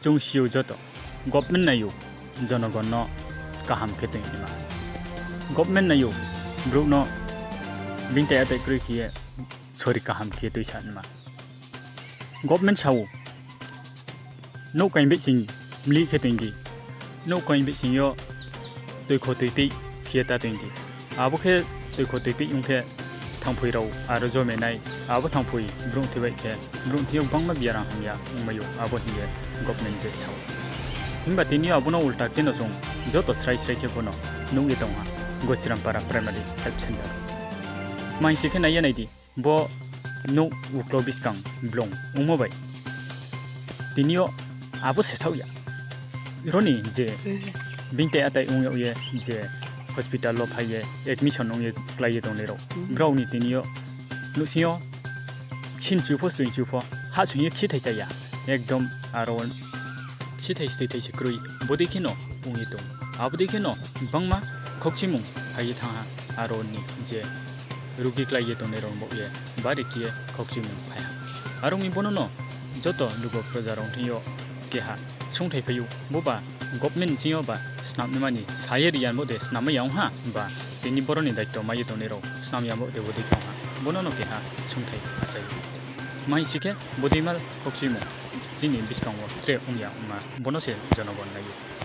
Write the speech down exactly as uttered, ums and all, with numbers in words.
Chung si ou joto, government nai ou jonogon no kaham khe tui nima. Government nai ou brouh no bini tai atai kroi khe ye sori kaham khe tuisa nima. Government sa ou, nouh kaing bihsing mlih khe tui di, nouh kaing bihsing yo tuikho tuipeih khe ye ta tui di. Abo khe tuikho tuipeih ong khe thangphoi rao aro jome nai, abo thangphoi brouh thoi bai khe, brouh thing yo gbangma biaram hamya ongmai ou, abo hing ye government je sa ou. Himba tini yo abo no ulta khe no chung joto srai srai khe pho no nuh ye tong ha, Gosirampara Primary Health Centre. Tma hing si khe nai ye nai di, bo nouh uklau buskang blung ongmo bai tini yo abo se thaoh ya. Ro ni je bini tai atai ong yag ye je hospital wo phai ye admission ong ye klái ye tongnai rao, brao ni tini yo nouhsing yo ksin chu pho, stoi chu pho, hahsoing ye khe thai cha ya. Ekdom aro khe thai stoi thai se kroi, bodei khe no ong ye tong. Abo dei khe no gbangma khokchimung phai ye thanng ha, aro ni je rugi klái ye tongnai rao ni baoh ye bari khe ye khokchimung phai ha. Are ong mi bono no joto lugo proja rao thing yo keha sungthai phai ou, boba government ching yo ba snamnaima ni sa ye ri ya ni baoh de snam mai ya ong ha, ba tini boro ni daito mai ye tongnai rao snam ya ni baoh de bodei khe ong ha, bono no keha sungthai achai ou. Tma hing si khe bodei ma khokchimung chini buskang wo tre ong ya ongma, bono se jonogon nai ou.